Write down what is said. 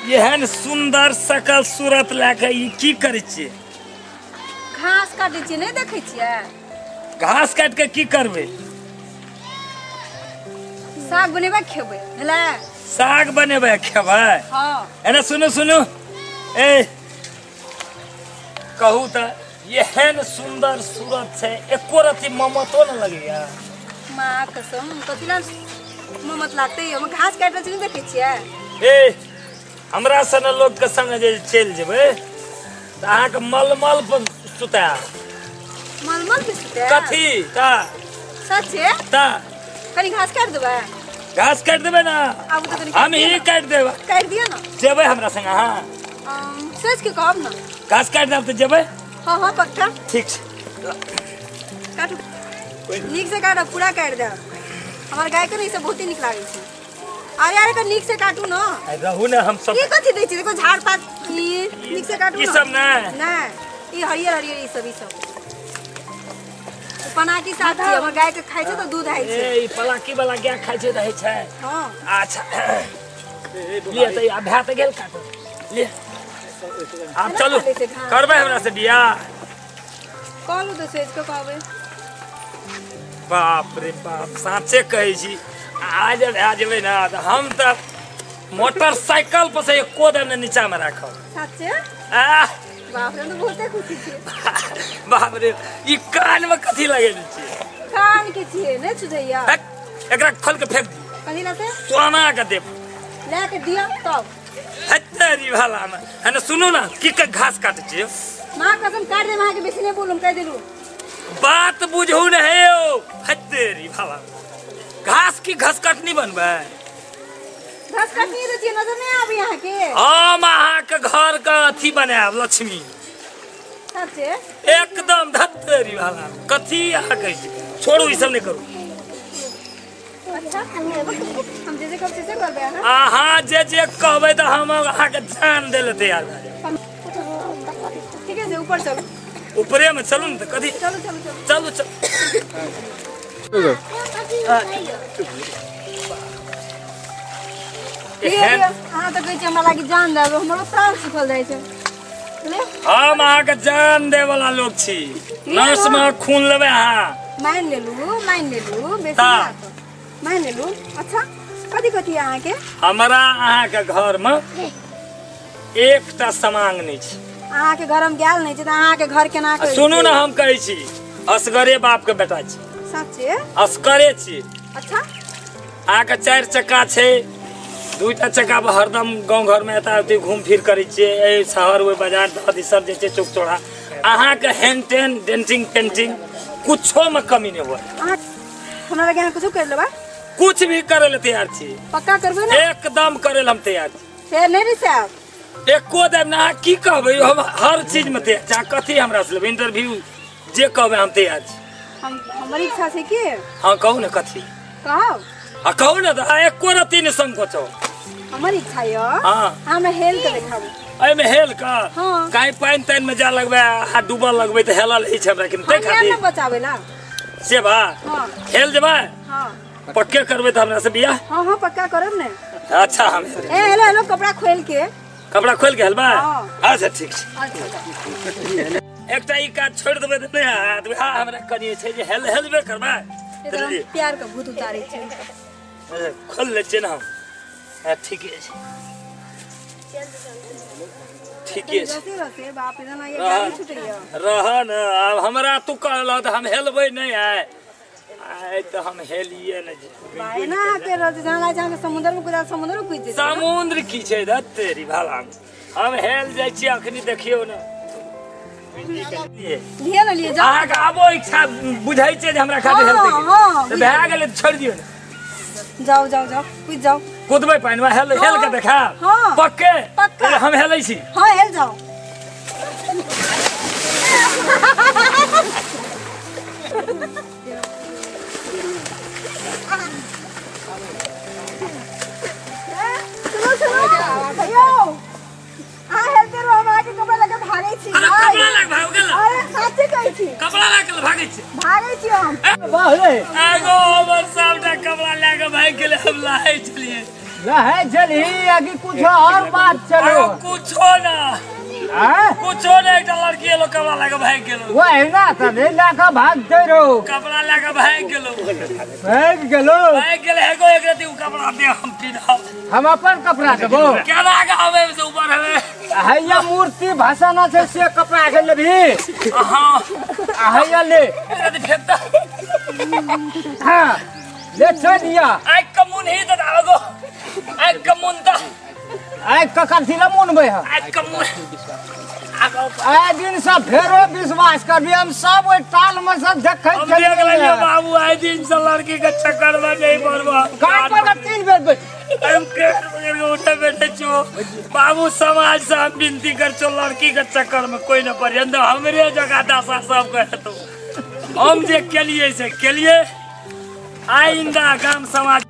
एहन सुंदर सकल सूरत लए के ई की करै छियै? घास काटै छियै, नहि देखै छियै? घास काटि के की करबै? साग बनेबै खेबै। भेलै? साग बनेबै खेबै? हाँ। एने सुनू सुनू, ए कहू तऽ एहन सुंदर सूरत छै, एको रति ममतो न लगैया? माँ कसम कथी ला ममत लागतै? हम घास काटि रहल छी, नहि देखै छियै? ए हमरा सन लोक के संग जे चलि जेबै तऽ अहाँके मलमल पर सुतायब। मलमल पे सुतायब? कथी तऽ? सचे? तऽ कनी घास काटि देबै? घास काटि देबै ना? आबू तऽ कनी हम ही काटि देबै। काटि दिअ ना। जेबै हमरा संग अहाँ? सोचि के कहब ना। घास काटि देब तऽ जेबै? हाँ हाँ पक्का। ठीक छै, काटू नीक से काटब, पूरा काटि देब। हमर गाय के ने ई सब बहुते नीक लागै छै। अरे अरे नीक से काटू ना। रहू ना, हम सब ई कथी दै छी? देखो झाड़ पात ई नीक से काटू ना। ई सब नै नै, ई हरियर हरियर ई सब, ई सब पनाकी साथ छी। हमर गाय के खाइ छै तऽ दूध होइ छै। ए ई पलाकी वाला गाय खाइ छै रहै छै। हां अच्छा लिए तऽ आब भए तऽ गेल काटू। लिए आब चलू, करबै हमरा से बियाह? कहलू तऽ सोचि कऽ कहबै। बाप रे बाप, साँचे कहै छी आज भए जेबै ने तऽ हम तऽ मोटरसाइकिल पर से एको देब ने नीचा में राखब। साचे? आह बाप रे, हम तऽ बहुते खुशी छी। बाप रे, ई कान में कथी लगेने छियै? कान के छियै, नहि सुझैया। एकरा खोल के फेंक दियौ। कथी लए? सोना के देब। लए के दियौ तब। हत्तरी भला में। है सुनू ना, की के घास काटै छियै? माँ कसम काटि देब अहाँके, बेसी नहि बोलू, हम कहि देलू। बात बुझू ने हे यौ, हत्तरी भला घास की घास कटनी बनबै? घास कटनी दै छियै, नजर नहि आबै अहाँके? हम अहाँके घर के अथी बनायब लक्ष्मी। सचे? एकदम धत्तरी भला कथी अहाँ कहै छी? छोड़ू ई सब नहि करू। अच्छा हम जे जे कहब से करबै अहाँ? अहाँ जे जे कहबै तऽ हम अहाँके जान दै लए तैयार भए जायब। ठीक है, ऊपर चलू। ऊपरे में चलू ने तऽ कथी? चलू चलू चलू चलू चलू। अहाँ तऽ कहै छी हमरा लागि जान देब, हमरो प्राण सुखल जाइ छै। हम अहाँके जान दै वाला लोक छी। नस में खून लेबै अहाँ। मानि लेलू, मानि लेलू, बेसी मानि लेलू। अच्छा कथी कथी अहाँके? हमरा अहाँके घर में एकटा समांग नहि छै। अहाँके घर हम गेल नहि छी तऽ अहाँके घर केना? सुनू ने, हम कहै छी असगरे बाप के बेटा छी। सचे? असगरे छी। अच्छा अहाँके 4 चक्का छै, 2टा चक्का पर हरदम गाँव घर में एता ओतै घूम फिर करै छियै। एहि शहर ओहि बाजार अथी सब जे छै चौक चौरा। अहाँके हेन टेन डेंटिंग पेंटिंग कुछो में कमी नहि हुए। हमरा लगे अहाँ कुछो करि लेबै? कुछ भी करै लए तैयार छी। पक्का करबै ने? एकदम करै लए हम तैयार छी। फेर नहि रिसायब? एको देब ना। अहाँ की कहबै, हम हर चीज में तैयार छी। अहाँ कथी हमरा से लेबै इंटरव्यू, जे कहबै हम तैयार छी। हम हमर इच्छा छै कि? हाँ कहू ने कथी कहब? हाँ कहू ने, तऽ एको रत्ती नहि संकोच हो। हमर इच्छा यऽ हाँ हमरा हेल के देखाबू। एहिमे हेल कऽ? हाँ। कहीं पानि तानि में जा लगबै आ डूबल लगबै तऽ हेलल होइ छै हमरा कि ताहि हम खातिर ने बचाबै ला। से बा हाँ हेल जेबै? हाँ पक्के करबै तऽ हमरा से बियाह? हाँ हाँ पक्का करब ने। अच्छा हम ए हेलो हेलो, कपड़ा खोल के। कपड़ा खोल के हेलबै? हाँ। अच्छा ठीक छै। अच्छा एकटा ई काज छोड़ि देबै तऽ नहि हैत। वएह हमरा कनि छै जे हेल हेलबे करबै। प्यार के भूत उतारै छै। खोल लै छियै ने हम। ठीके छै, ठीके छै। रह ने आब हमरा तू कहलह तऽ हम हेलबै नहि। आइ आइ तऽ हम हेलिए नहि। समुद्र की छै तेरी भला, हम हेल जाइ छियै अखनी। देखियौ ने अहाँके आबो इच्छा बुझै छै जे हमरा खातिर हेलतै तऽ भए गेलै, छोड़ि दियौ ने। जाओ जाओ जाओ, कूद जाओ। कूदबै पानि में? हेल हेल के देखायब? हाँ। पक्के? पक्का। हम हेलै छी। हाँ हेल जाओ। सुनो सुनो भैया, अहाँ हेलते रहो, हम अहाँके कपड़ा लऽ के भागै छी। अरे कपड़ा लऽ के भागि गेल? अरे साचे कहै छी, कपड़ा लऽ के भागै छी? भागै छी हम। एगो हमर सबटा कपड़ा लऽ के भागि गेलै, हम लहै छलियै। रहे चलही आगे कुछ और बात चलो। कुछो ना कुछो ना, एकटा लड़की एलो कपड़ा लए के भागि गेलो। वही ना त नहीं लए भाग दे रो, कपड़ा लए के भागि गेलो, भागि गेलो, भागि गेलै। एगो एक रति उ कपड़ा दे हम पिन्हब। हम अपन कपड़ा देबो केना के हवे से ऊपर हवे। हैया मूर्ति भाषण छै से कपड़ा के लेबही। हां हैया ले एक रति फेंक द। हां ले चलिया। आइ कमुन ही त आगो, आइ कमुन त आइ ककर सिला मुनबै है। आइ कमुन आइ दिन से फेरो विश्वास करबी हम सब ओहि ताल में सब देखै छलियै। देख लेलियै बाबू, आइ दिन से लड़की के चक्कर में नहीं पड़बो। कान पर 3 बेर बैठ हम के उठे बैठे छो बाबू। समाज से हम विनती कर छो लड़की के चक्कर में कोई न पड़े। हमरे जगह दशा सब कहतो हम जे केलिए से केलिए। आइंदा गाम समाज